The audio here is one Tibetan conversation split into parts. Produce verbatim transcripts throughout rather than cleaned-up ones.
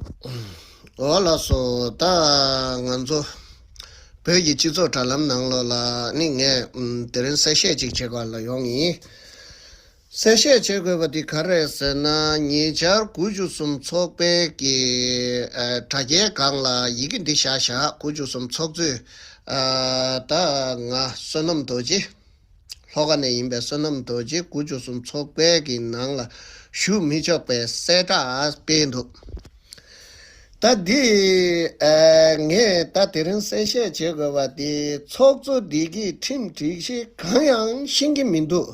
འོ་ལགས་སོ། ད་ང་ཚོ་བོད་ཀྱི་སྤྱི་ཚོགས་དྲ་ལམ་ནང་ལོགས་ལ་ནི་ངས་ཨམ་དེ་རིང་གསལ་བཤད་ཅིག་བྱེད་ག་ལ་ཡོང་ཡིན། གསལ་བཤད་བྱེད་དགོས་པ་འདི་ག་རེ་རེད་ཟེར་ན། ཉེ་ཆར་དགུ་བཅུ་གསུམ་ཚོགས་པའི་གི་ཨ་དྲ་རྒྱའི་སྒང་ལ་ཡི་གེ་འདི་བཞག་བཞག་དགུ་བཅུ་གསུམ་ཚོགས་གཙོས་ཨ་ད་ང་བསོད་ནམས་རྡོ་རྗེ། ལྷོ་ཁ་ནས་ཡིན་པའི་བསོད་ནམས་རྡོ་རྗེ་དགུ་བཅུ་གསུམ་ཚོགས་པའི་གི་ནང་ལ་ཞུགས་མི་ཆོག་པའི་གསལ་བསྒྲགས་སྤེལ་འདུག་ད་འདི་ཨ་ངས་ད་དེ་རིང་གསལ་བཤད་བྱེད་དགོས་པ་འདི། ཚོགས་གཙོ་འདི་གིས་ཁྲིམས་སྒྲིག་གཞི་གང་ཡང་ཤེས་ཀྱི་མི་འདུག་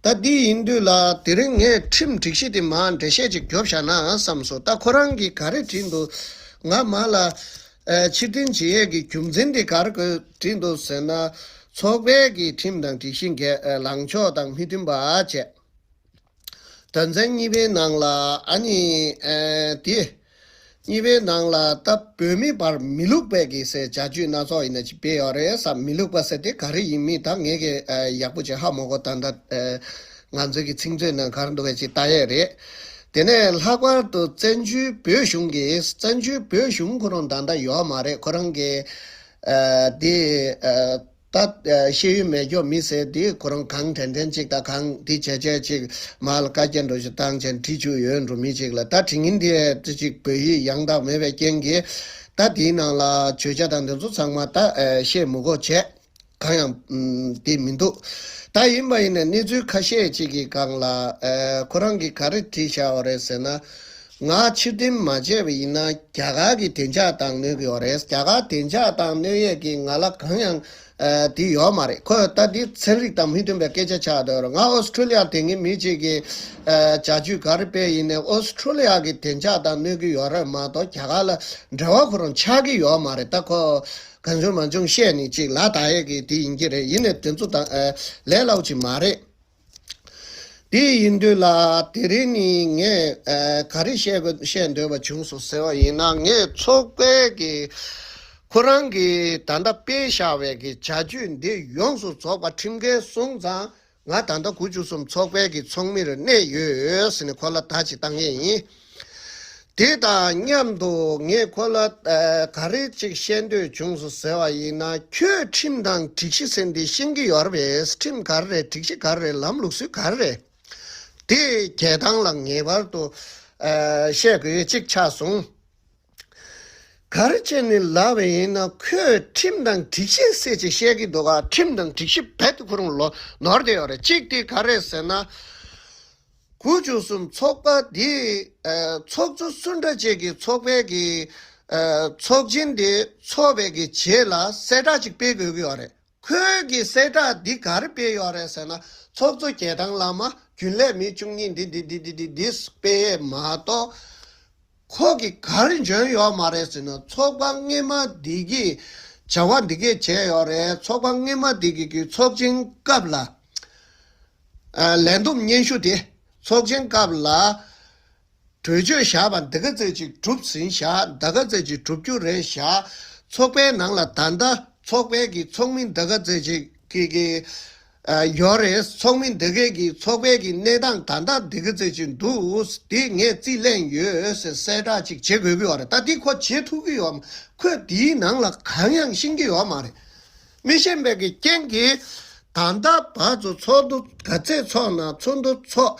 ད་འདི་ཡིན་དུས་ལ་དེ་རིང་ངས་ཁྲིམས་སྒྲིག་གཞི་དེ་མར་འགྲེལ་བཤད་ཅིག་རྒྱོབ་བཞག་ན་བསམ་སོང་། ད་ཁོ་རང་གིས་ག་རེ་བྲིས་འདུག་ང་མར་ལ་ཨ་ཕྱིར་འཐེན་བྱེད་ཡས་ཀྱི་རྒྱུ་མཚན་དེ་ག་རེ་བཀོད་བྲིས་འདུག་ཟེར་ན། ཚོགས་པའི་གི་ཁྲིམས་དང་སྒྲིག་གཞི་འགལ་ཨ་ལངས་ཕྱོགས་དང་མི་མཐུན་པ་བྱས། དོན་ཚན་གཉིས་པའི་ནང་ལ་ཨ་ནི་ཨ་དེ། གཉིས་པའི་ནང་ལ་ད་བོད་མི་བར་མི་ལུག་པའི་གི་ཟེར་བྱ་སྤྱོད་སྣ་ཚོགས་ཡིན་ན་ཅིག་སྤེལ་ཡོད་རེད་བསམ། མི་ལུག་པ་ཟེར་དེ་ག་རེ་ཡིན་མིན་ད་ངས་གི་ཨ་ཡག་པོ་ཅིག་ཧ་མ་གོ། ད་ལྟ་ཨ་ང་ཚོའི་གི་ཚིག་མཛོད་ནང་ག་རེ་འདུག་གས་ཅིག་ལྟ་ཡས་རེད། དེ་ནས་ལྷག་པར་དུ་བཙན་བྱོལ་བོད་གཞུང་གི་བཙན་བྱོལ་བོད་གཞུང་ཁོ་རང་ད་ལྟ་ཡོད་མ་རེད། ཁོ་རང་གི་ཨ་དེ་ཨ། ད་ཤེས་ཡོན་མེད་སྐྱོ་མི་ཟེར་དེ་ཁོ་རང་གང་དྲན་དྲན་ཅིག་ད་གང་དེ་བྱས་བྱས་ཅིག་མར་ལ་བཀའ་རྒྱ་འདྲ་ཞིག་བཏང་བྱས་བྲིས་བཅུག་ཡོད་འགྲོ་མི་ཅིག་ལ། ད་བྲིས་ངན་དེ་ཅིག་བོད་ཡིག་ཡང་དག་མེད་པའི་རྐྱེན་གྱིས་ད་དེའི་ནང་ལ་བརྗོད་བྱ་དང་དེ་ཚོ་ཚང་མ་ད་བཤད་མི་དགོས་བྱས། གང་ཡང་དེ་མི་འདུག་ད་ཡིན་པ་ཡིན་ན་གནས་ཚུལ་ཁ་ཤས་ཅིག་གི་སྒང་ལ་ཁོ་རང་གིས་ག་རེ་བྲིས་བཞག་པ་རེད་ཟེར་ན། ང་ཕྱིར་འཐེན་མ་བྱས་པ་ཡིན་ན་རྒྱ་གར་གྱི་བདེ་འཇགས་དང་གནོད་ཀྱི་ཡོད་རེད། རྒྱ་གར་བདེ་འཇགས་དང་གནོད་ཡས་ཀྱི་ང་ལ་གང་ཡང་ཨ་དེ་ཡོད་མ་རེད། ཁོས་ད་འདི་ཚན་རིག་དང་མི་མཐུན་པའི་སྐད་ཆ་ཆགས་བསྡད་ཡོད་རེད། ང་ཨོ་སི་ཁྲུ་ལི་ཡར་བསྡད་མཁན་མི་གཅིག་གིས་ཨ་བྱ་སྤྱོད་ག་རེ་སྤེལ་ཡིན་ནའི་ཨོ་སི་ཁྲུ་ལི་ཡ་གི་བདེ་འཇགས་དང་གནོད་ཀྱི་ཡོད་རེད་མ་གཏོགས་རྒྱ་གར་ལ་འབྲེལ་བ་ཁོ་རང་ཆགས་ཀྱི་ཡོད་མ་རེད། ད་ཁོ་གང་བྱུང་མང་བྱུང་བཤད་ནས་ཅིག་ལ་ད་ཡས་ཀྱི་དེ་ཡིན་གྱི་རེད། ཡིན་ནའི་དེ་ཚོ་དང་ཨ་ལས་སླ་པོ་ཅིག་མ་རེད། དེ་ཡིན་དུས་ལ་དེ་རིང་ནི་ངས་ཨ་ག་རེ་བཤད་དགོས་བཤད་འདོད་པ་བྱུང་སོང་ཟེར་བ་ཡིན་ན། ངས་ཚོགས་པའི་གི་ཁོ་རང་གི་ད་ལྟ་སྤེལ་བཞག་པའི་གི་བྱ་སྤྱོད་འདི་ཡོངས་སུ་རྫོགས་པ་ཁྲིམས་འགལ་སོང་ཙང་། ང་ད་ལྟ་དགུ་བཅུ་གསུམ་ཚོགས་པའི་གི་ཚོགས་མིར་གནས་ཡོད་ཟེར་ནས་ཁོ་ལ་བརྡ་ཅིག་བཏང་ཡས་ཡིན། དེ་དང་མཉམ་དུ་ངས་ཁོ་ལ་ཨ་ག་རེ་ཅིག་བཤད་འདོད་བྱུང་སོང་ཟེར་བ་ཡིན་ན། ཁྱོད་ཁྲིམས་དང་སྒྲིག་གཞི་ཟེར་འདི་ཤེས་ཀྱི་ཡོད་རེད་པས། ཁྲིམས་ག་རེ་རེད། སྒྲིག་གཞི་ག་རེ་རེད། ལམ་ལུགས་སྲོལ་ག་རེ་རེད། དེ་རྒྱལ་ཐང་ལ་ངེས་པར་དུ་ཨ་བཤད་དགོས་ཅིག་ཆགས་སོང་། ག་རེ་བྱས་ནས་ལབ་པ་ཡིན་ན། ཁོས་ཁྲིམས་དང་སྒྲིག་གཞི་ཟེར་ཅིག་བཤད་ཀྱི་འདུག་ག་ཁྲིམས་དང་སྒྲིག་གཞི་རྦད་དེ་ཁོ་རང་ལོ་ནོར་བསྡད་ཡོད་རེད། གཅིག་དེ་ག་རེ་ཟེར་ན། དགུ་བཅུ་གསུམ་ཚོགས་པ་འདི་ཨ་ཚོགས་གཙོ་སུ་འདྲ་ཅིག་གིས་ཚོགས་པའི་གི་ཨ་ཚོགས་ཆེན་འདི་ཚོགས་པའི་གི་རྗེས་ལ་གསལ་བསྒྲགས་ཅིག་སྤེལ་དགོས་ཀྱི་ཡོད་རེད། ཁོས་གི་གསལ་བསྒྲགས་འདི་ག་རེ་སྤེལ་ཡོད་རེད་ཟེར་ན། ཚོགས་གཙོ་རྒྱལ་ཐང་བླ་མ་རྒྱུན་ལས་མི་བཅུ་གཉིས་འདི་འདི་འདི་འདི་འདི་འདི་སྤེལ་མ་གཏོགས། ཁོ་གིས་ག་རེ་འཇོན་ཡོད་མ་རེད་ཟེར་ན། ཚོགས་པ་སྔོན་མ་འདི་གིས་བྱ་བ་འདི་གས་བྱས་ཡོད་རེད། ཚོགས་པ་སྔོན་མ་འདི་གི་གི་ཚོགས་ཆེན་སྐབས་ལ་ཨ་ལས་བསྡོམས་སྙན་ཞུ་དེ། ཚོགས་ཆེན་སྐབས་ལ་གྲོས་ཆོད་བཞག་པ་འདི་ག་ཚོད་ཅིག་གྲུབ་ཟིན་བཞག་འདི་ག་ཚོད་ཅིག་གྲུབ་རྒྱུ་རེད་བཞག་ཚོགས་པའི་ནང་ལ་ད་ལྟ་ཚོགས་པའི་གི་ཚོགས་མི་འདི་ག་ཚོད་ཅིག་གི་གི་ཨ་ཡོད་རེད། ཚོགས་མི་འདི་གའི་གི་ཚོགས་པའི་གི་གནས་སྟངས་ད་ལྟ་འདི་ག་ཚོད་ཅིག་འདུག་འདི་ངས་རྩིས་ལེན་ཡོད་ཟེར་གསལ་བསྒྲགས་ཅིག་བྱེད་དགོས་ཀྱི་ཡོད་རེད། ད་འདི་ཁོ་བྱེད་ཐུབ་ཀྱི་ཡོད་མ། ཁོས་འདིའི་ནང་ལ་གང་ཡང་ཤེས་ཀྱི་ཡོད་མ་རེད། མི་ཤེས་པའི་གི་རྐྱེན་གྱིས་ད་ལྟ་བར་དུ་ཚོགས་འདུ་ག་ཚད་ཚོགས་ན་ཚོགས་འདུ་ཚོགས་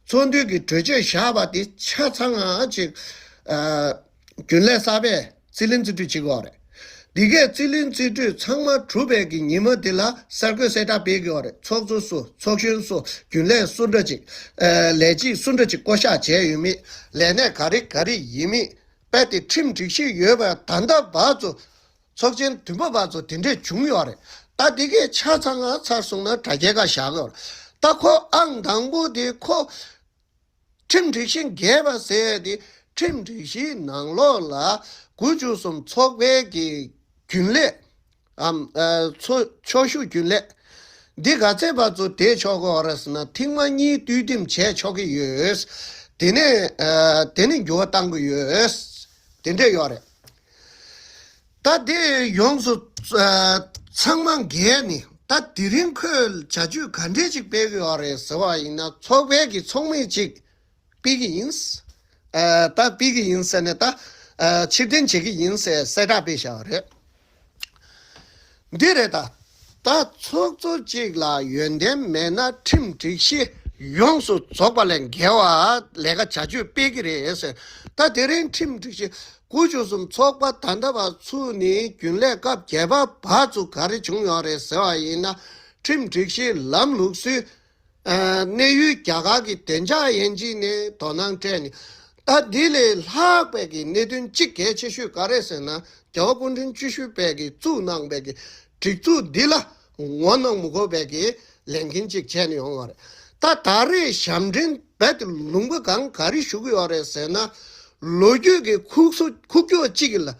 ཚོགས་འདུའི་གི་གྲོས་ཆོད་བཞག་པ་དེ་ཆ་ཚང་ང་ཅིག་ཨ་རྒྱུན་ལས་གསར་པས་རྩིས་ལེན་རྩིས་སྤྲོད་བྱེད་དགོས་རེད། འདི་གས་རྩིས་ལེན་རྩིས་སྤྲོད་ཚང་མ་གྲུབ་པའི་གི་ཉི་མ་འདི་ལ་གསར་འགོད་གསལ་བསྒྲགས་སྤེལ་དགོས་རེད། ཚོགས་གཙོ་སུ། ཚོགས་གཞོན་སུ། རྒྱུན་ལས་སུ་འདྲ་ཅིག་ཨ་ལས་བྱེད་སུ་འདྲ་ཅིག་བསྐོ་གཞག་བྱས་ཡོད་མེད། ལས་གནས་ག་རེ་ག་རེ་ཡིན་མེད། རྦད་དེ་ཁྲིམས་སྒྲིག་གཞི་ཡོད་པ་ད་ལྟ་བར་དུ་ཚོགས་ཆེན་བདུན་པ་བར་དུ་དེ་འདྲས་བྱུང་ཡོད་རེད། ད་འདི་གས་ཆ་ཚང་ང་ཚར་སོང་ན་དྲ་རྒྱའི་ཁ་བཞག་ཡོད་རེད། ད་ཁོ་ཨང་དང་པོ་དེ་ཁོ་ཁྲིམས་སྒྲིག་གཞི་འགལ་བ་ཟེར་ཡ་དེ། ཁྲིམས་སྒྲིག་གཞིའི་ནང་ལོགས་ལ་དགུ་བཅུ་གསུམ་ཚོགས་པའི་གི་རྒྱུན་ལས་ཨམ་ཨ་ཚོ་ཕྱོགས་བཞུགས་རྒྱུན་ལས་འདི་ག་ཚད་བར་དུ་བསྡད་ཆོག་གི་ཡོད་རེད་ཟེར་ན། ཐེངས་མ་གཉིས་དུས་འདེམས་བྱས་ཆོག་གི་ཡོད། དེ་ནས་ཨ་དེ་ནས་འགྱུར་བ་གཏང་གི་ཡོད། དེ་འདྲས་ཡོད་རེད། ད་དེ་ཡོངས་སུ་ཨ་ཚང་མ་འགལ་ནས། ད་དེ་རིང་ཁོས་བྱ་སྤྱོད་ག་འདྲས་ཅིག་སྤེལ་གི་ཡོད་རེད་ཟེར་བ་ཡིན་ན། ཚོགས་པའི་གི་ཚོགས་མི་ཅིག་སྤེལ་གི་ཡིན། ཨ་ད་ཕུད་ཀྱི་ཡིན་ཟེར་ནས་ད་ཨ་ཕྱིར་འཐེན་བྱེད་ཀྱི་ཡིན་ཟེར་གསལ་བསྒྲགས་སྤེལ་བཞག་པ་རེད། འདི་རེད་ད། ད་ཚོགས་གཙོ་གཅིག་ལ་ཡོན་ཏན་མེད་ན་ཁྲིམས་སྒྲིག་གཞི་ཡོངས་སུ་རྫོགས་པ་ལས་འགལ་བ་ལས་ཀ་བྱ་སྤྱོད་སྤེལ་གྱི་རེད་ཟེར། ད་དེ་རིང་ཁྲིམས་སྒྲིག་གཞི་དགུ་བཅུ་གསུམ་ཚོགས་པ་ད་ལྟ་བར་ཚུགས་ནས་རྒྱུན་ལས་སྐབས་བརྒྱད་པ་བར་དུ་ག་རེ་བྱུང་ཡོད་རེད་ཟེར་བ་ཡིན་ན། ཁྲིམས་སྒྲིག་གཞི་ལམ་ལུགས་སྲོལ། ཨ་གནས་ཡུལ་རྒྱ་གར་གྱི་བདེ་འཇགས་ཡན་ཆད་ནས་དོ་སྣང་སྤྲད་ནས། ད་འདི་ལས་ལྷག་པའི་གི་གནད་དོན་གཅིག་གལ་ཆེ་ཤོས་ག་རེ་ཟེར་ན། རྒྱལ་བ་སྐུ་ཕྲེང་བཅུ་བཞི་པའི་གི་བཙུགས་གནང་པའི་གི་སྒྲིག་འཛུགས་འདི་ལ་ངོ་གནོང་མི་དགོས་པའི་གི་ལས་འགན་གཅིག་བྱས་ནས་ཡོང་བ་རེད། ད་ད་རེས་ཞབས་འདྲེན་རྦད་དེ་ལུང་པ་གང་ག་རེ་ཞུ་གི་ཡོད་རེད་ཟེར་ན། ལོ་རྒྱུས་ཀྱི་ཁུག་སོ་ཁུག་ཀྱོག་གཅིག་གི་ལ།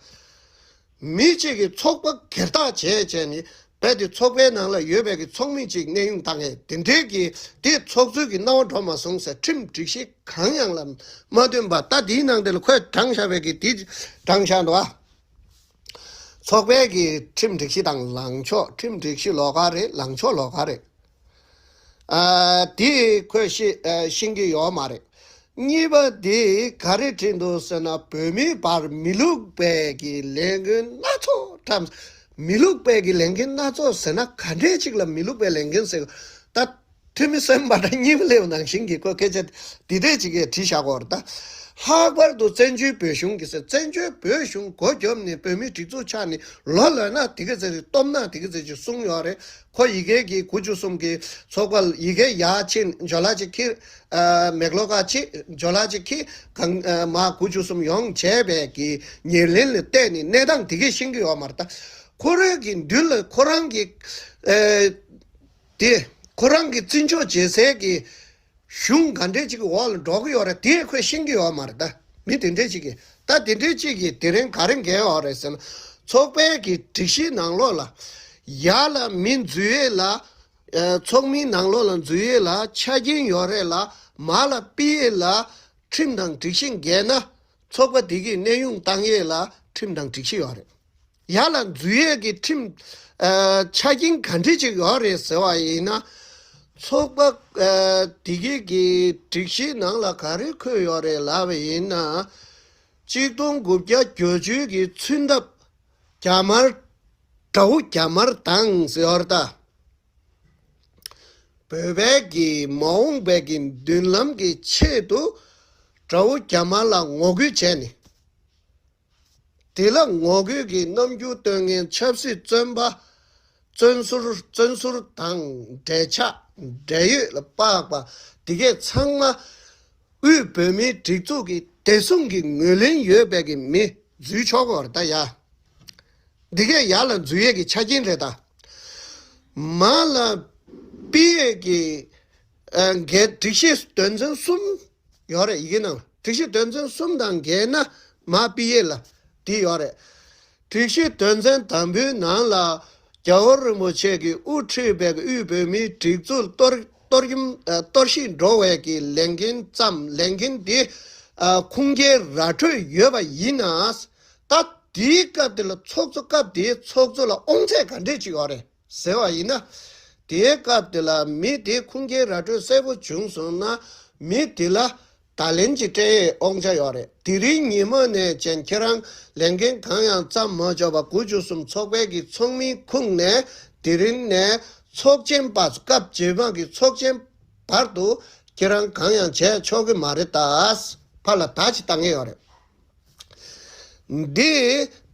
མི་གཅིག་གིས་ཚོགས་པ་སྒེར་བདག་བྱས་བྱས་ནས་རྦད་དེ་ཚོགས་པའི་ནང་ལ་ཡོད་པའི་གི་ཚོགས་མི་གཅིག་གནས་དབྱུང་བཏང་ཡས་དེ་འདྲའི་གི་དེ་ཚོགས་གཙོས་ཀྱི་རྣ་བ་འགྲོ་མ་སོང་ཟེར། ཁྲིམས་སྒྲིག་གཞི་གང་ཡང་ལ་མ་བསྟུན་པ། ད་དེའི་ནང་དེ་ལ་ཁོས་དྲངས་བཞག་པའི་གི་དེ་དྲངས་བཞག་འདུག་ཨ། ཚོགས་པའི་གི་ཁྲིམས་སྒྲིག་གཞི་དང་ལངས་ཕྱོགས། ཁྲིམས་སྒྲིག་གཞི་ལོགས་ཀ་རེད། ལངས་ཕྱོགས་ལོགས་ཀ་རེད། ཨ་དེ་ཁོས་ཤེས་ཨ་ཤེས་ཀྱི་ཡོད་མ་རེད། གཉིས་པ་དེ་ག་རེ་བྲིས་འདུག་ཟེར་ན། བོད་མིའི་བར་མི་ལུགས་པའི་གི་ལས་འགུལ་སྣ་ཚོགས་བཀྲམ། མི་ལུགས་པའི་གི་ལས་འགུལ་སྣ་ཚོགས་ཟེར་ན་ག་འདྲས་ཅིག་ལ་མི་ལུགས་པའི་ལས་འགུལ་ཟེར། ད་འཐུས་མི་སེམས་པ་དང་གཉིས་པ་ལེའུ་ནང་བཞིན་གྱི་ཁོས་སྐད་ཆ་འདི་འདྲས་ཅིག་གིས་བྲིས་བཞག་གོ་རེད་ད། ལྷག་པར་དུ་བཙན་བྱོལ་བོད་གཞུང་གི་ཟེར། བཙན་བྱོལ་བོད་གཞུང་སྒོ་བརྒྱབ་ནས་བོད་མིའི་སྒྲིག་འཛུགས་ཆགས་ནས་ལོ་ལོན་ན་དེ་ག་ཚོད་རེད། སྟོབས་ན་དེ་ག་ཚོད་ཅིག་གསུངས་ཡོད་རེད། ཁོ་ཡི་གེ་གི་དགུ་བཅུ་གསུམ་གི་ཚོགས་པ་ཡི་གེ་ཡར་ཕྱིན་ཇོ་ལ་ཅིག་ཁྱེར། ཨ་མེག་ལོ་ཀ་ཅིག་ཇོ་ལ་ཅིག་ཁྱེར། གང་ཨ་མ་དགུ་བཅུ་གསུམ་ཡོང་བྱས་པའི་གི་ཉེར་ལེན་ལ་བལྟས་ནས་གནས་སྟངས་དེ་གས་ཤེས་ཀྱི་ཡོད་མ་རེད་ད། ཁོ་རང་གི་མདུན་ལ་ཁོ་རང་གི་ཨ་དེ་ཁོ་རང་གི་བརྩི་འཇོག་བྱེད་སའི་གི་གཞུང་ག་འདྲས་ཅིག་གི་འོག་ལ་འགྲོ་གི་ཡོད་རེད། དེ་ཁོས་ཤེས་ཀྱི་ཡོད་མ་རེད་ད། མི་དེ་འདྲས་ཅིག་གིས། ད་དེ་འདྲས་ཅིག་གིས་དེ་རིང་ག་རེ་འགལ་ཡོད་རེད་ཟེར་ན། ཚོགས་པའི་གི་སྒྲིག་གཞིའི་ནང་ལོགས་ལ་ཡར་ལ་མི་འཛུལ་ཡས་ལ། ཨ་ཚོགས་མིའི་ནང་ལོགས་ལ་འཛུལ་ཡས་ལ་ཆ་རྐྱེན་ཡོད་རེད་ལ། མར་ལ་ཕུད་ཡས་ལ་ཁྲིམས་དང་སྒྲིག་གཞི་འགལ་ན་ཚོགས་པ་དེ་གིས་གནས་དབྱུང་བཏང་ཡས་ལ་ཁྲིམས་དང་སྒྲིག་གཞི་ཡོད་རེད། ཡར་ལ་འཛུལ་ཡས་ཀྱི་ཁྲིམས་ཨ་ཆ་རྐྱེན་ག་འདྲས་ཅིག་ཡོད་རེད་ཟེར་བ་ཡིན་ན། ཚོགས་པ་ཨ་དེ་གའི་གི་སྒྲིག་གཞིའི་ནང་ལ་ག་རེ་འཁོད་ཡོད་རེད་ལབ་པ་ཡིན་ན། གཅིག་སྟོང་དགུ་བརྒྱ་བརྒྱད་ཅུ་གི་ཚུན་ཐབས་རྒྱ་དམར། དགྲ་བོ་རྒྱ་དམར་དང་ཟེར་བ་རེད་ད། བོད་པའི་གི་མ་འོངས་པའི་གི་མདུན་ལམ་གྱི་ཆེད་དུ་དགྲ་བོ་རྒྱ་དམར་ལ་ངོ་རྒོལ་བྱས་ནས། དེ་ལ་ངོ་རྒོལ་གྱི་རྣམ་འགྱུར་སྟོན་མཁན་ཆབ་སྲིད་བཙོན་པ། བཙོན་ཟུར་བཙོན་ཟུར་དང་འབྲེལ་ཆགས་འབྲེལ་ཡོད་ལ་དཔག་པ་དེ་གས་ཚང་མ་དབུས་བོད་མིའི་སྒྲིག་འཛུགས་ཀྱི་བདེ་སྲུང་གི་ངོས་ལེན་ཡོད་པའི་གི་མི་འཛུལ་ཆོག་གི་ཡོད་རེད་ད་ཡ། འདི་གས་ཡར་ལ་འཛུལ་ཡས་ཀྱི་ཆ་རྐྱེན་རེད་ད། མར་ལ་ཕུད་ཡས་ཀྱི་ཨ་འགལ། སྒྲིག་གཞི་དོན་ཚན་གསུམ་ཡོད་རེད་ཡི་གེ་ནང་། སྒྲིག་གཞི་དོན་ཚན་གསུམ་དང་འགལ་ན་མར་ཕུད་ཡས་ལ་འདི་ཡོད་རེད། སྒྲིག་གཞི་དོན་ཚན་དང་པོའི་ནང་ལ་རྒྱལ་བ་རིན་པོ་ཆེ་གིས་དབུ་ཁྲིད་པའི་དབུས་བོད་མིའི་སྒྲིག་འཛུགས་གཏོར་གཏོར་གཏོར་བཤིག་འགྲོ་བའི་གི་ལས་འགན་བརྩམས། ལས་འགན་འདི་ཨ་ཁུངས་སྐྱེལ་ར་སྤྲོད་ཡོད་པ་ཡིན་ན། ད་དེའི་སྐབས་དེ་ལ་ཚོགས་གཙོ། སྐབས་དེའི་ཚོགས་གཙོ་ལ་དབང་ཚད་ག་འདྲས་ཅིག་ཡོད་རེད་ཟེར་བ་ཡིན་ན། དེའི་སྐབས་དེ་ལ་མི་དེ་ཁུངས་སྐྱེལ་ར་སྤྲོད་གསལ་པོ་བྱུང་སོང་ན་མི་དེ་ལ་བརྡ་ལན་ཅིག་སྤྲད་ཡས་དབང་ཆ་ཡོད་རེད། དེ་རིང་ཉིན་མོ་ནས་བྱས་ཁྱེད་རང་ལས་འགན་གང་ཡང་བརྩམས་མ་ཆོག་པ། དགུ་བཅུ་གསུམ་ཚོགས་པའི་གི་ཚོགས་མིའི་ཁོངས་ནས་དེ་རིང་ནས་ཚོགས་ཆེན་བར། སྐབས་རྗེས་མ་གི་ཚོགས་ཆེན་བར་དུ་ཁྱེད་རང་གང་ཡང་བྱས་ཆོག་གི་མ་རེད་ད། ཕར་ལ་བརྡ་ཅིག་བཏང་ཡས་ཡོད་རེད། འདི་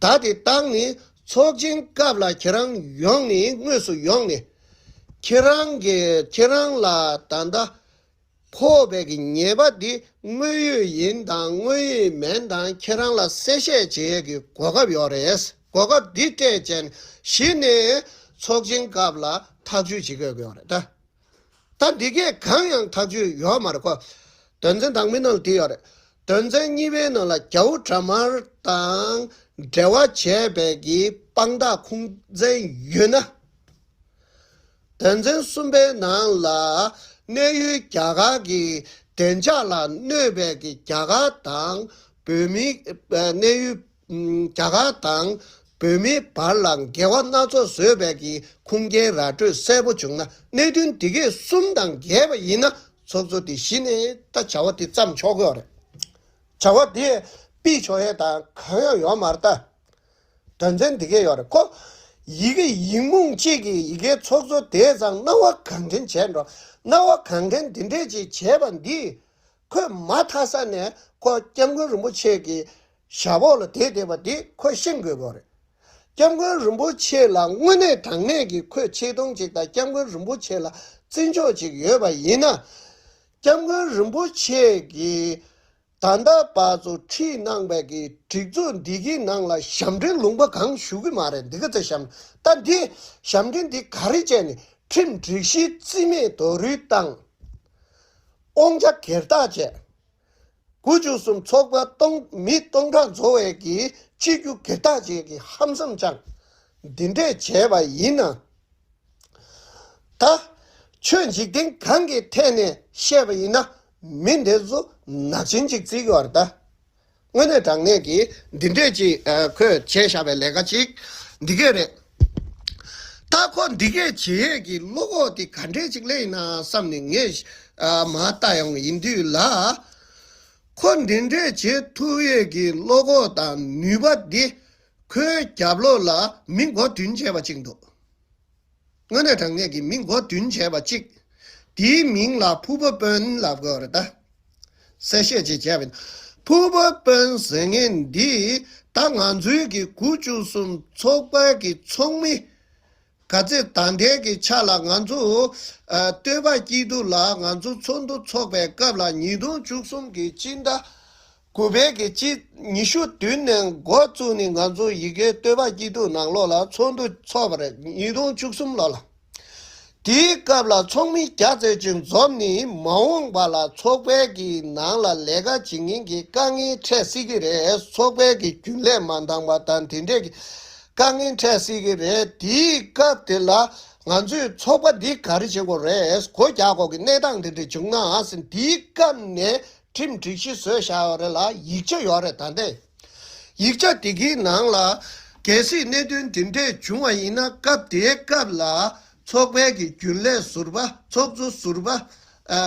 བརྡ་དེ་བཏང་ནས་ཚོགས་ཆེན་སྐབས་ལ་ཁྱེད་རང་ཡོང་ནས། དངོས་སུ་ཡོང་ནས་ཁྱེད་རང་གི་ཁྱེད་རང་ལ་ད་ལྟ་ཕོག་པའི་གི་ཉེས་པ་འདི་དངོས་ཡོད་ཡིན་དང་དངོས་ཡོད་མིན་དང་ཁྱེད་རང་ལ་གསལ་བཤད་བྱེད་ཡས་ཀྱི་གོ་སྐབས་ཡོད་རེད། གོ་སྐབས་འདི་སྤྲད་བྱས་ནས་གཞི་ནས་ཚོགས་ཆེན་སྐབས་ལ་ཐག་གཅོད་བྱེད་དགོས་ཀྱི་ཡོད་རེད་ད། ད་འདི་གས་གང་ཡང་ཐག་གཅོད་ཡོད་མ་རེད་ཁོ། དོན་ཚན་དང་པོའི་ནང་ལ་འདི་ཡོད་རེད། དོན་ཚན་གཉིས་པའི་ནང་ལ་རྒྱལ་བོ་དགྲ་དམར་དང་འབྲེལ་བ་བྱས་པའི་གི་དཔང་རྟགས་ཁུངས་བཙན་ཡོད་ན། དོན་ཚན་གསུམ་པའི་ནང་ལ་གནས་ཡུལ་རྒྱ་གར་གྱི་བདེ་འཇགས་ལ་གནོད་པའི་གི་རྒྱ་གར་དང་བོད་མི། ཨ་གནས་ཡུལ་ཨམ་རྒྱ་གར་དང་བོད་མིའི་བར་ལ་འགལ་བ་སྣ་ཚོགས་བཟོས་པའི་གི་ཁུངས་སྐྱེལ་ར་སྤྲོད་གསལ་པོ་བྱུང་ན། གནད་དོན་འདི་གས་གསུམ་དང་འགལ་བ་ཡིན་ན་ཚོགས་གཙོ་དེ་གཞི་ནས་ད་བྱ་བ་དེ་བརྩམས་ཆོག་གི་ཡོད་རེད། བྱ་བ་དེ་ཕུད་ཆོག་ཡས་དང་གང་ཡང་ཡོད་མ་རེད་ད། དོན་ཚན་འདི་གས་ཡོད་རེད། ཁོ་ཡི་གེ་ཡིག་རྨོངས་གཅིག་གིས་ཡི་གེའི་ཚོགས་གཙོ་དེ་ཙམ་སྣང་བ་གང་དྲན་བྱས་འགྲོ། སྣང་བ་གང་དྲན་འདི་འདྲས་ཅིག་བྱས་པ་འདིས། ཁོས་མ་མཐའ་ས་ནས་ཁོ་སྐྱབས་མགོན་རིན་པོ་ཆེ་གི་ཞབས་འོག་ལ་བསྡད་བསྡད་པ་འདི་ཁོས་ཤེས་དགོས་དགོས་རེད། སྐྱབས་མགོན་རིན་པོ་ཆེ་ལ་དངོས་གནས་དྲང་གནས་ཀྱི་ཁོས་ཆེ་མཐོང་ཅིག་དང་སྐྱབས་མགོན་རིན་པོ་ཆེ་ལ་བརྩི་འཇོག་ཅིག་ཡོད་པ་ཡིན་ན། སྐྱབས་མགོན་རིན་པོ་ཆེ་གིས་ད་ལྟ་བར་དུ་ཁྲིད་གནང་བའི་གི་སྒྲིག་འཛུགས་འདི་གི་ནང་ལ་ཞབས་འདྲེན་ལུང་པ་གང་ཞུ་གི་མ་རེད། འདི་ག་ཚོད་ཞབས། ད་འདི་ཞབས་འདྲེན་འདི་ག་རེ་བྱས་ནས་ཁྲིམས་སྒྲིག་གཞི་རྩིས་མེད་རྡོག་རོལ་བཏང་། དབང་ཆ་སྒེར་བདག་བྱས། དགུ་བཅུ་གསུམ་ཚོགས་པ་སྟོང་མི་སྟོང་ཕྲག་འཛོམས་པའི་གི་སྤྱི་རྒྱུ་སྒེར་བདག་ཅིག་གི་ཧམ་སེམས་བཅངས། འདི་འདྲས་བྱས་པ་ཡིན་ན། ད་ཆོས་འཇིག་རྟེན་གང་གི་ཐད་ནས་བཤད་པ་ཡིན་ན་མི་འདི་ཚོ་ནག་ཅན་ཅིག་བརྩི་གི་ཡོད་རེད་ད། དངོས་གནས་དྲང་གནས་ཀྱི་འདི་འདྲས་ཅིག་ཨ་ཁོས་བྱས་བཞག་པའི་ལས་ཀ་ཅིག་འདི་གས་རེད། ད་ཁོ་འདི་གས་བྱེད་ཡས་ཀྱི་བློ་ཁོག་དེ་ག་འདྲས་ཅིག་སླེབས་ཡིན་ན་བསམ་ནས་ངས་ཨ་མར་ལྟ་ཡོང་ཡིན་དུས་ལ། ཁོ་འདི་འདྲས་བྱེད་ཐུབ་ཡས་ཀྱི་བློ་ཁོག་དང་ནུས་པ་འདི་ཁོའི་རྒྱབ་ལོགས་ལ་མི་མགོ་བདུན་བྱས་པ་ཅིག་འདུག་དངོས་གནས་དྲང་གནས་ཀྱི་མི་མགོ་བདུན་བྱས་པ་གཅིག་དེའི་མིང་ལ་ཕུར་པ་དཔོན་ལབ་དགོས་རེད་ད། གསལ་བཤད་ཅིག་བྱས་པ་ཡིན། ཕུར་པ་དཔོན་ཟེར་མཁན་འདི་ད་ང་ཚོའི་གི་དགུ་བཅུ་གསུམ་ཚོགས་པའི་གི་ཚོགས་མི། ག་ཚོད་ད་ལྟའི་གི་ཆ་ལ་ང་ཚོ་ཨ་སྟོད་པ་སྐྱིད་སྡུག་ལ་ང་ཚོ་ཚོགས་འདུ་ཚོགས་པའི་སྐབས་ལ་ཉིས་སྟོང་བཅུ་གསུམ་གི་སྤྱི་ཟླ་དགུ་པའི་གི་སྤྱི་ཉི་ཤུ་བདུན་ནས་འགོ་བཙུགས་ནས་ང་ཚོ་ཡི་གེ་སྟོད་པ་སྐྱིད་སྡུག་ནང་ལོགས་ལ་ཚོགས་འདུ་ཚོགས་པ་རེད། ཉིས་སྟོང་བཅུ་གསུམ་ལོ་ལ། དེའི་སྐབས་ལ་ཚོགས་མི་རྒྱ་ཆེ་ཅིག་འཛོམས་ནས་མ་འོངས་པ་ལ་ཚོགས་པའི་གི་ནང་ལ་ལས་ཀ་བྱེད་མཁན་གྱི་དཀའ་ངལ་འཕྲད་སྲིད་ཀྱི་རེད། ཚོགས་པའི་གི་རྒྱུན་ལས་མ་འདང་བ་དང་དེ་འདྲས་ཀྱི་དཀའ་ངལ་འཕྲད་སྲིད་ཀྱི་རེད། དེའི་སྐབས་དེ་ལ་ང་ཚོས་ཚོགས་པ་འདི་ག་རེ་བྱེད་དགོས་རེད། སྒོ་རྒྱག་དགོས་ཀྱི་གནས་སྟངས་དེ་འདྲ་བྱུང་ན་ཟེར། དེའི་སྐབས་ནས་ཁྲིམས་སྒྲིག་གཞི་བཟོས་བཞག་ཡོད་རེད་ལ་ཡིག་ཆ་ཡོད་རེད། ད་ལྟའི་ཡིག་ཆ་དེ་གའི་ནང་ལ་གལ་སྲིད་གནད་དོན་འདི་འདྲས་བྱུང་བ་ཡིན་ན་སྐབས་དེའི་སྐབས་ལ་ཚོགས་པའི་གི་རྒྱུན་ལས་ཟུར་པ། ཚོགས་གཙོ་ཟུར་པ། ཨ་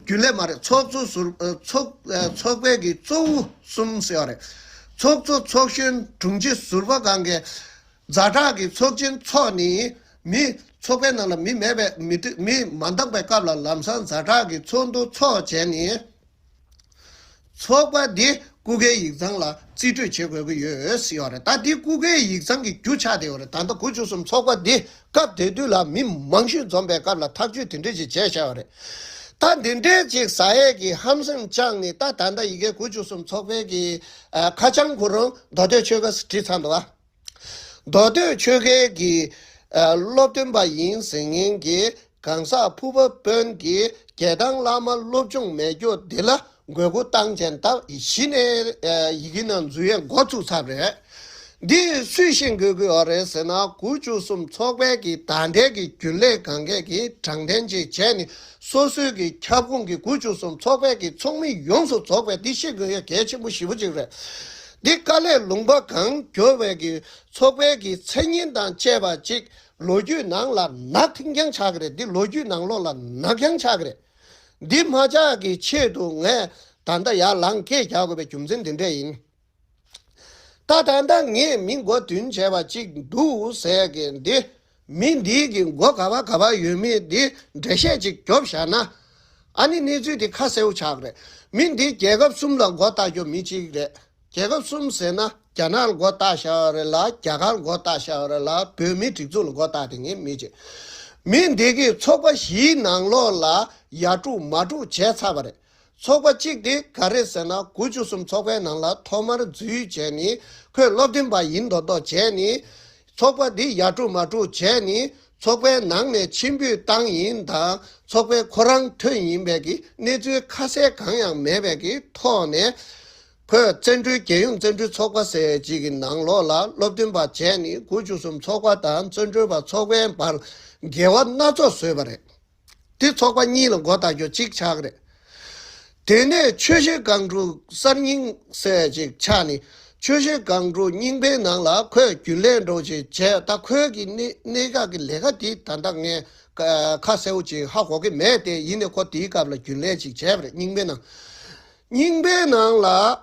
རྒྱུན་ལས་མ་རེད། ཚོགས་གཙོ་ཟུར་ཨ་ཚོགས་ཨ་ཚོགས་པའི་གི་གཙོ་བོ་གསུམ་ཟེར་བ་རེད། ཚོགས་གཙོ། ཚོགས་གཞོན། དྲུང་ཆེ་ཟུར་པ་སྒང་གི་ཛ་དྲག་གི་ཚོགས་ཆེན་འཚོགས་ནས་མི་ཚོགས་པའི་ནང་ལ་མི་མེད་པའི་མི་དུ་མི་མ་འདང་པའི་སྐབས་ལ་ལམ་སང་ཛ་དྲག་གི་ཚོགས་འདུ་འཚོགས་བྱས་ནས་ཚོགས་པ་འདི་སྐུ་སྒེར་ཡིག་ཚང་ལ་རྩིས་སྤྲོད་བྱེད་དགོས་ཀྱི་ཡོད་ཟེར་ཡོད་རེད། ད་འདི་སྐུ་སྒེར་ཡིག་ཚང་གི་རྒྱུ་ཆགས་བསྡད་ཡོད་རེད། ད་ལྟ་དགུ་བཅུ་གསུམ་ཚོགས་པ་འདི་སྐབས་དེ་དུས་ལ་མི་མང་ཤོས་འཛོམས་པའི་སྐབས་ལ་ཐག་གཅོད་དེ་འདྲས་ཅིག་བྱས་བཞག་ཡོད་རེད། ད་འདི་འདྲས་ཅིག་ཟ་ཡས་ཀྱི་ཧམ་སེམས་བཅངས་ནས་ད་ད་ལྟ་ཡི་གེ་དགུ་བཅུ་གསུམ་ཚོགས་པའི་གི་ཨ་ཁ་བྱང་ཁོ་རང་མདོ་སྟོད་ཆོལ་ཁ་བྲིས་ཚར་འདུག་ཨ། མདོ་སྟོད་ཆོལ་ཁའི་གི་ཨ་སློབ་སྟོན་པ་ཡིན་ཟེར་མཁན་གྱི་གང་ཟག་ཕུར་པ་དཔོན་གྱིས་རྒྱལ་ཐང་བླ་མ་སློབ་སྦྱོང་མེད་སྐྱོ་འདི་ལ་འགོས་མགོ་བཏང་བྱས་ད་གཞི་ནས་ཨ་ཡི་གེ་ནང་འཛུལ་ཡས་འགོ་ཚུགས་ཚར་རེད། འདི་སུས་ཤེས་དགོས་ཀྱི་ཡོད་རེད་ཟེར་ན། དགུ་བཅུ་གསུམ་ཚོགས་པའི་གི་ད་ལྟའི་གི་རྒྱུན་ལས་སྒང་གས་ཀྱི་དྲང་བདེན་ཅིག་བྱས་ནས་སོ་སོའི་གི་ཁྱབ་ཁོངས་ཀྱི་དགུ་བཅུ་གསུམ་ཚོགས་པའི་གི་ཚོགས་མི་ཡོངས་སུ་རྫོགས་པས་འདི་ཤེས་དགོས་ཡ་གལ་ཆེན་པོ་ཞེ་པོ་ཅིག་རེད། འདི་དཀའ་ལས་ལུང་པ་གང་བསྐྱོར་བའི་གི་ཚོགས་པའི་གི་མཚན་སྙན་དང་བཅས་པ་ཅིག་ལོ་རྒྱུས་ནང་ལ་ནག་ཐིང་རྐྱང་ཆགས་ཀྱི་རེད། འདི་ལོ་རྒྱུས་ནང་ལོགས་ལ་ནག་རྐྱང་ཆགས་ཀྱི་རེད། འདི་མ་ཆགས་ཀྱི་ཆེད་དུ་ངས་ད་ལྟ་ཡར་ལངས་སྐད་རྒྱག་དགོས་པའི་རྒྱུ་མཚན་འདི་འདྲས་ཡིན། ད་ད་ལྟ་ངས་མི་མགོ་བདུན་བྱས་པ་གཅིག་འདུག་ཟེར་གི་འདི། མི་འདིའི་གི་མགོ་ག་བ་ག་བ་ཡོད་མེད་འདི་འགྲེལ་བཤད་ཅིག་རྒྱོབ་བཞག་ན། ཨ་ནི་གནས་ཚུལ་འདི་ཁ་གསལ་པོ་ཆགས་ཀྱི་རེད། མི་འདི་རྒྱལ་ཁབ་གསུམ་ལ་མགོ་བཏགས་རྒྱུ་མི་གཅིག་རེད། རྒྱལ་ཁབ་གསུམ་ཟེར་ན་རྒྱ་ནག་ལ་མགོ་བཏགས་བཞག་ཡོད་རེད་ལ། རྒྱ་གར་ལ་མགོ་བཏགས་བཞག་ཡོད་རེད་ལ། བོད་མིའི་སྒྲིག་འཛུགས་ལ་མགོ་བཏགས་དེ་ངས་མི་བྱེད། མི་འདི་གིས་ཚོགས་པ་བཞིའི་ནང་ལོགས་ལ་ཡར་དཀྲུག་མར་དཀྲུག་བྱས་ཚར་བ་རེད། ཚོགས་པ་གཅིག་དེ་ག་རེ་ཟེར་ན། དགུ་བཅུ་གསུམ་ཚོགས་པའི་ནང་ལ་ཐོག་མར་འཛུལ་བྱས་ནས་ཁོས་སློབ་སྟོན་པ་ཡིན་མདོག་མདོག་བྱས་ནས། ཚོགས་པ་འདི་ཡར་དཀྲུག་མར་དཀྲུག་བྱས་ནས་ཚོགས་པའི་ནང་ནས་ཕྱིར་འབུད་བཏང་ཡིན་དང་ཚོགས་པའི་ཁོ་རང་ཐོན་ཡིན་པའི་གི་གནས་ཚུལ་ཁ་གསལ་གང་ཡང་མེད་པའི་གི་ཐོག་ནས། ཁོས་བཙན་བྱོལ་རྒྱལ་ཡོངས་བཙན་བྱོལ་ཚོགས་པ་ཟེར་ཅིག་གི་ནང་ལོགས་ལ་སློབ་སྟོན་པ་བྱས་ནས་དགུ་བཅུ་གསུམ་ཚོགས་པ་དང་བཙན་བྱོལ་བ་ཚོགས་པའི་བར་འགལ་བ་སྣ་ཚོགས་བཟོས་པ་རེད། དེ་ཚོགས་པ་གཉིས་ལ་མགོ་བཏགས་རྒྱུ་གཅིག་ཆགས་ཀྱི་རེད། དེ་ནས་ཆོས་བཤད་སྒང་དྲུག་གསར་རྙིང་ཟེར་ཅིག་ཆགས་ནས། ཆོས་བཤད་སྒང་དྲུག་རྙིང་པའི་ནང་ལ་ཁོས་རྒྱུན་ལས་འདྲ་ཅིག་བྱས། ད་ཁོའི་གི་གནད་གནད་འགག་གི་ལས་ཀ་དེ་ད་ལྟ་ངས་ཁ་གསལ་པོ་ཅིག་ཧ་གོ་གི་མེད་དེ། ཡིན་ནའི་ཁོ་དེའི་སྐབས་ལ་རྒྱུན་ལས་ཅིག་བྱས་པ་རེད། རྙིང་པའི་ནང་རྙིང་པའི་ནང་ལ་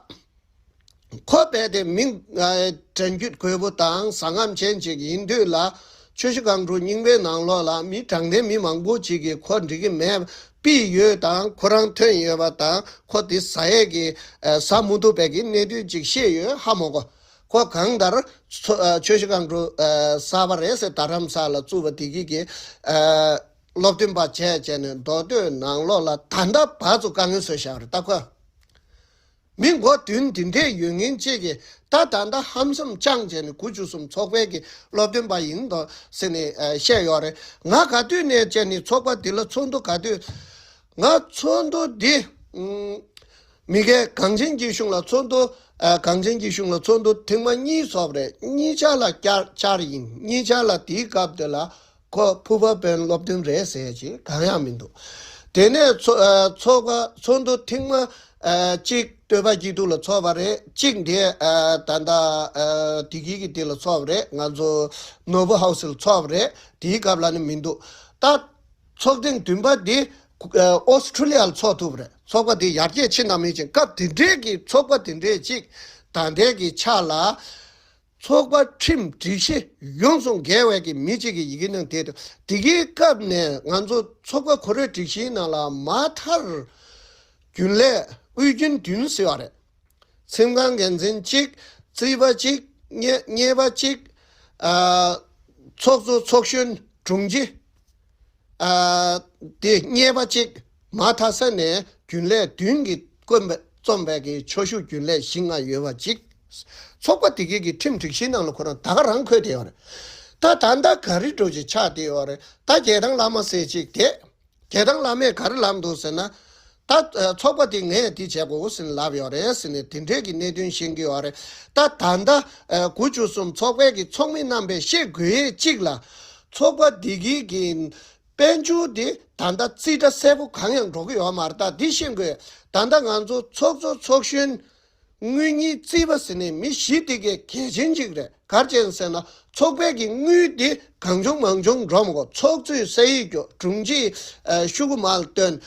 ཁོ་རྦད་དེ་མི་ཨ་དྲན་རྒྱུ་དགོས་པོ་དང་བཟང་ངན་ཅན་ཅིག་ཡིན་དུས་ལ། ཆུ་བཞི་སྒང་དྲུག་རྙིང་པའི་ནང་ལོགས་ལ་མི་དྲང་བདེན་མི་མང་པོ་ཅིག་གིས་ཁོ་འགྲིག་གི་མེད། པི་ཡོད་དང་ཁོ་རང་ཐོན་ཡོད་པ་དང་ཁོ་དེ་ཟ་ཡས་ཀྱི་ཨ་ཟ་མི་ཐུབ་པའི་གི་གནད་དོན་ཅིག་བཤད་ཡོད་ཧ་མ་གོ། ཁོ་གང་ལྟར་ཚོ་ཨ་ཆུ་བཞི་སྒང་དྲུག་ཨ་གསར་པ་རེད་ཟེར། རྡ་རམ་ས་ལ་བཙུགས་པ་དེ་གི་གི་ཨ་སློབ་སྟོན་པ་བྱས་བྱས་ནས་མདོ་སྟོད་ནང་ལོགས་ལ་ད་ལྟ་བར་དུ་དཀའ་ངལ་བཟོས་བཞག་རེད་ད་ཁོ། མི་མགོ་བདུན་འདི་འདྲས་ཡོད་མཁན་གཅིག་གིས་ད་ད་ལྟ་ཧམ་སེམས་བཅངས་བྱས་ནས་དགུ་བཅུ་གསུམ་ཚོགས་པའི་གི་སློབ་སྟོན་པ་ཡིན་འདུག་ཟེར་ནས་ཨ་བཤད་ཡོད་རེད། ང་ག་དུས་ནས་བྱས་ནས་ཚོགས་པ་འདི་ལ་ཚོགས་འདུ་ག་དུས། ང་ཚོགས་འདུ་འདི་ཨུམ་མི་སྒེར་གངས་ཅན་སྐྱིད་གཤོངས་ལ་ཚོགས་འདུ་ཨ་གངས་ཅན་སྐྱིད་གཤོངས་ལ་ཚོགས་འདུ་ཐེངས་མ་གཉིས་ཚོགས་པ་རེད། གཉིས་ཆ་ལ་བསྐྱར་བསྐྱར་ཡིན། གཉིས་ཆ་ལ་དེའི་སྐབས་དེ་ལ་ཁོ་ཕུར་པ་དཔོན་སློབ་སྟོན་རེད་ཟེར་ཅིག་གང་ཡང་མི་འདུག་དེ་ནས་ཚོ་ཨ་ཚོགས་པ་ཚོགས་འདུ་ཐེངས་མ་ཨ་གཅིག་སྟོད་པ་སྐྱིད་སྡུག་ལ་ཚོགས་པ་རེད། གཅིག་དེ་ཨ་ད་ལྟ་ཨ་དེ་གི་གི་དེ་ལ་ཚོགས་པ་རེད། ང་ཚོ་ནོར་བུ་ཧའུ་སི་ལ་ཚོགས་པ་རེད། དེའི་སྐབས་ལ་ནི་མི་འདུག་ད་ཚོགས་ཐེངས་བདུན་པ་འདི་ཨ་ཨོ་སི་ཁྲུ་ལི་ཡ་ལ་ཚོགས་ཐུབ་པ་རེད། ཚོགས་པ་འདི་ཡར་རྒྱས་ཕྱིན་དང་མིན་ཕྱིན་སྐབས་དེ་འདྲས་ཀྱི་ཚོགས་པ་དེ་འདྲས་གཅིག་ད་ལྟའི་གི་ཆ་ལ། ཚོགས་པ་ཁྲིམས་སྒྲིག་གཞི་ཡོངས་སུ་འགལ་བའི་གི་མི་གཅིག་གིས་ཡི་གེ་ནང་དེ་དང་དེ་གའི་སྐབས་ནས་ང་ཚོ་ཚོགས་པ་ཁོ་རའི་སྒྲིག་གཞིའི་ནང་ལ་མ་མཐར་རྒྱུན་ལས་དབུས་རྒྱུན་བདུན་ཟེར་བ་རེད། ཁྲིམས་ཁང་འགན་འཛིན་གཅིག་རྩིས་པ་གཅིག་གཉེར་གཉེར་པ་གཅིག་ཨ་ཚོགས་གཙོ་ཚོགས་གཞོན་དྲུང་ཆེ། ཨ་དེ་གཉེར་པ་གཅིག་མ་མཐའ་ས་ནས་རྒྱུན་ལས་བདུན་གྱིས་བསྐོས་པའི་རྩོམ་པའི་གི་ཆོས་ཞུགས་རྒྱུན་ལས་བཞི་ལྔ་ཡོད་པ་གཅིག་ཚོགས་པ་དེ་གའི་གི་ཁྲིམས་སྒྲིག་གཞིའི་ནང་ལ་ཁོ་རང་ད་ག་རང་འཁོད་བསྡད་ཡོད་རེད། ད་ད་ལྟ་ག་རེ་འགྲོ་ཅིག་ཆགས་བསྡད་ཡོད་རེད། ད་རྒྱལ་ཐང་བླ་མ་ཟེར་གཅིག་དེ། རྒྱལ་ཐང་བླ་མས་ག་རེ་ལབ་འདུག་ཟེར་ན། ད་ཚོགས་པ་དེ་ངས་དེ་བྱེད་དགོས་ཟེར་ནས་ལབ་ཡོད་རེད་ཟེར་ནས་དེ་འདྲས་ཀྱི་གནད་དོན་ཤེས་ཀྱི་ཡོད་རེད། ད་ད་ལྟ་དགུ་བཅུ་གསུམ་ཚོགས་པའི་གི་ཚོགས་མི་རྣམ་པས་ཤེས་དགོས་ཡས་གཅིག་ལ། ཚོགས་པ་འདི་གི་གི་དཔལ་འབྱོར་དེ་ད་ལྟ་རྩིས་ཁྲ་གསལ་པོ་གང་ཡང་འགྲོ་གི་ཡོད་མ་རེད། ད་འདི་ཤེས་དགོས། ད་ལྟ་ང་ཚོ་ཚོགས་གཙོ་ཚོགས་གཞོན། དངུལ་གཉེར་རྩིས་པ་ཟེར་ནས་མི་བཞི་དེ་གས་གལ་ཆེན་གཅིག་རེད། ག་རེ་བྱས་ཟེར་ན་ཚོགས་པའི་གི་དངུལ་དེ་གང་བྱུང་མང་བྱུང་འགྲོ་མི་དགོས། ཚོགས་གཙོས་ས་ཡིག་སྐྱོ། དྲུང་ཆེས་ཤོག་གུ་མར་བཏོན།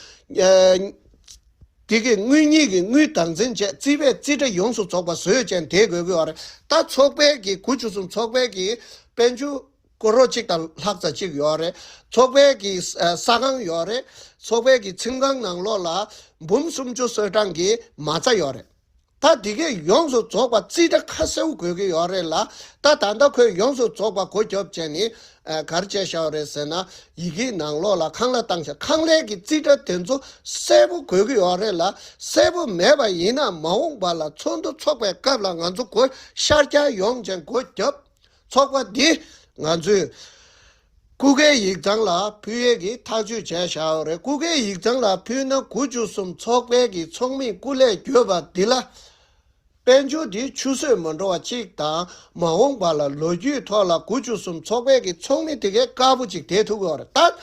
དེ་གས་དངུལ་གཉེར་གྱི་དངུལ་བདག་འཛིན་བྱས། རྩིས་པས་རྩིས་ཁྲ་ཡོངས་སུ་རྫོགས་པ་བཟོས་བྱས་བསྡད་དགོས་ཀྱི་ཡོད་རེད། ད་ཚོགས་པའི་གི་དགུ་བཅུ་གསུམ་ཚོགས་པའི་གི་དཔལ་འབྱོར་ཀོ་རོ་གཅིག་དང་ལྷག་ཙམ་གཅིག་ཡོད་རེད། ཚོགས་པའི་གི་ས་ཁང་ཡོད་རེད། ཚོགས་པའི་གི་ཁྲིམས་ཁང་ནང་ལོགས་ལ་འབུམ་སུམ་ཅུ་སོ་གྲངས་ཀྱི་མ་རྩ་ཡོད་རེད། ད་འདི་གས་ཡོངས་སུ་རྫོགས་པ་རྩིས་ཁྲ་ཁ་གསལ་པོ་དགོས་ཀྱི་ཡོད་རེད་ལ། ད་ད་ལྟ་ཁོས་ཡོངས་སུ་རྫོགས་པ་སྒོ་རྒྱབ་བྱས་ནས་ག་རེ་བྱས་བཞག་པ་རེད་ཟེར་ན། ཡི་གེའི་ནང་ལོགས་ལ་ཁང་གླ་བཏང་བཞག་ཁང་གླའི་གི་རྩིས་ཁྲ་དེ་ཚོ་གསལ་པོ་དགོས་ཀྱི་ཡོད་རེད་ལ། གསལ་པོ་མེད་པ་ཡིན་ན་མ་འོངས་པ་ལ་ཚོགས་འདུ་འཚོགས་པའི་སྐབས་ལ་ང་ཚོ་སྒོ་ཤར་རྒྱག་ཡོང་བྱས་སྒོ་རྒྱབ། ཚོགས་པ་འདི་ང་ཚོས་སྐུ་སྒེར་ཡིག་ཚང་ལ་ཕུལ་ཡས་ཀྱི་ཐག་གཅོད་བྱས་བཞག་ཡོད་རེད། སྐུ་སྒེར་ཡིག་ཚང་ལ་ཕུལ་ན་དགུ་བཅུ་གསུམ་ཚོགས་པའི་གི་ཚོགས་མིས་སྐུ་ལས་བསྐྱོན་པ་འདི་ལ་དཔལ་འབྱོར་འདི་ཆུད་ཟོས་མ་འགྲོ་བ་གཅིག་དང་། མ་འོངས་པ་ལ་ལོ་རྒྱུས་ཐོག་ལ་དགུ་བཅུ་གསུམ་ཚོགས་པའི་གི་ཚོགས་མི་དེ་གས་དཀར་པོ་ཅིག་བསྡད་ཐུབ་ཀྱི་ཡོད་རེད། ད་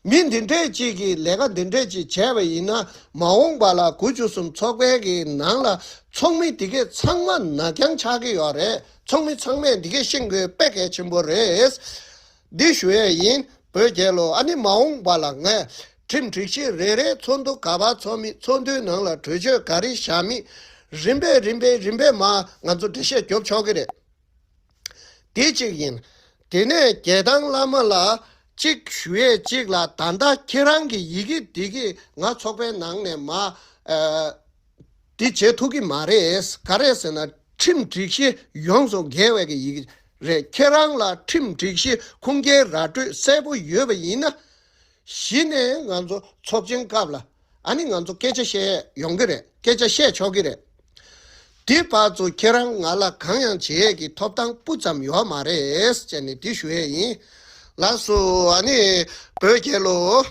མི་འདི་འདྲས་ཅིག་གིས་ལས་ཀ་འདི་འདྲས་ཅིག་བྱས་པ་ཡིན་ན། མ་འོངས་པ་ལ་དགུ་བཅུ་གསུམ་ཚོགས་པའི་གི་ནང་ལ་ཚོགས་མི་དེ་གས་ཚང་མ་ནག་རྐྱང་ཆགས་ཀྱི་ཡོད་རེད། ཚོགས་མི་ཚང་མས་འདི་གས་ཤེས་དགོས་དཔེ་གལ་ཆེན་པོ་རེད། འདི་ཞུ་ཡས་ཡིན། བོད་རྒྱལ་ལོ། ཨ་ནི་མ་འོངས་པ་ལ་ངས་ཁྲིམས་སྒྲིག་གཞི་རེ་རེ་ཚོགས་འདུ་ག་པར་ཚོགས་མིན། ཚོགས་འདུའི་ནང་ལ་གྲོས་ཆོད་ག་རེ་བཞག་མིན། རིམ་པས་རིམ་པས་རིམ་པས་མར་ང་ཚོ་འགྲེལ་བཤད་རྒྱོབ་ཆོག་གི་རེད། དེ་གཅིག་ཡིན། དེ་ནས་རྒྱལ་ཐང་བླ་མ་ལ་གཅིག་ཞུ་ཡས་གཅིག་ལ། ད་ལྟ་ཁྱེད་རང་གི་ཡི་གེ་འདི་གིས་ང་ཚོགས་པའི་ནང་ནས་མར་ཨ་འདི་བྱེད་ཐུབ་ཀྱི་མ་རེད། ག་རེ་ཟེར་ན་ཁྲིམས་སྒྲིག་གཞི་ཡོངས་སུ་འགལ་བའི་གི་ཡི་གེ་རེད། ཁྱེད་རང་ལ་ཁྲིམས་སྒྲིག་གཞི་ཁུངས་སྐྱེལ་ར་སྤྲོད་གསལ་པོ་ཡོད་པ་ཡིན་ན། གཞི་ནས་ང་ཚོ་ཚོགས་ཆེན་སྐབས་ལ་ཨ་ནི་ང་ཚོ་སྐད་ཆ་བཤད་ཡོང་གི་རེད། སྐད་ཆ་བཤད་ཆོག་གི་རེད། དེ་བར་དུ་ཁྱེད་རང་ང་ལ་གང་ཡང་བྱེད་ཡས་ཀྱི་ཐོབ་ཐང་སྤུ་ཙམ་ཡོད་མ་རེད་ཟེར་ནས་དེ་ཞུ་ཡས་ཡིན། ལགས་སོ། ཨ་ནི་བོད་རྒྱལ་ལོ།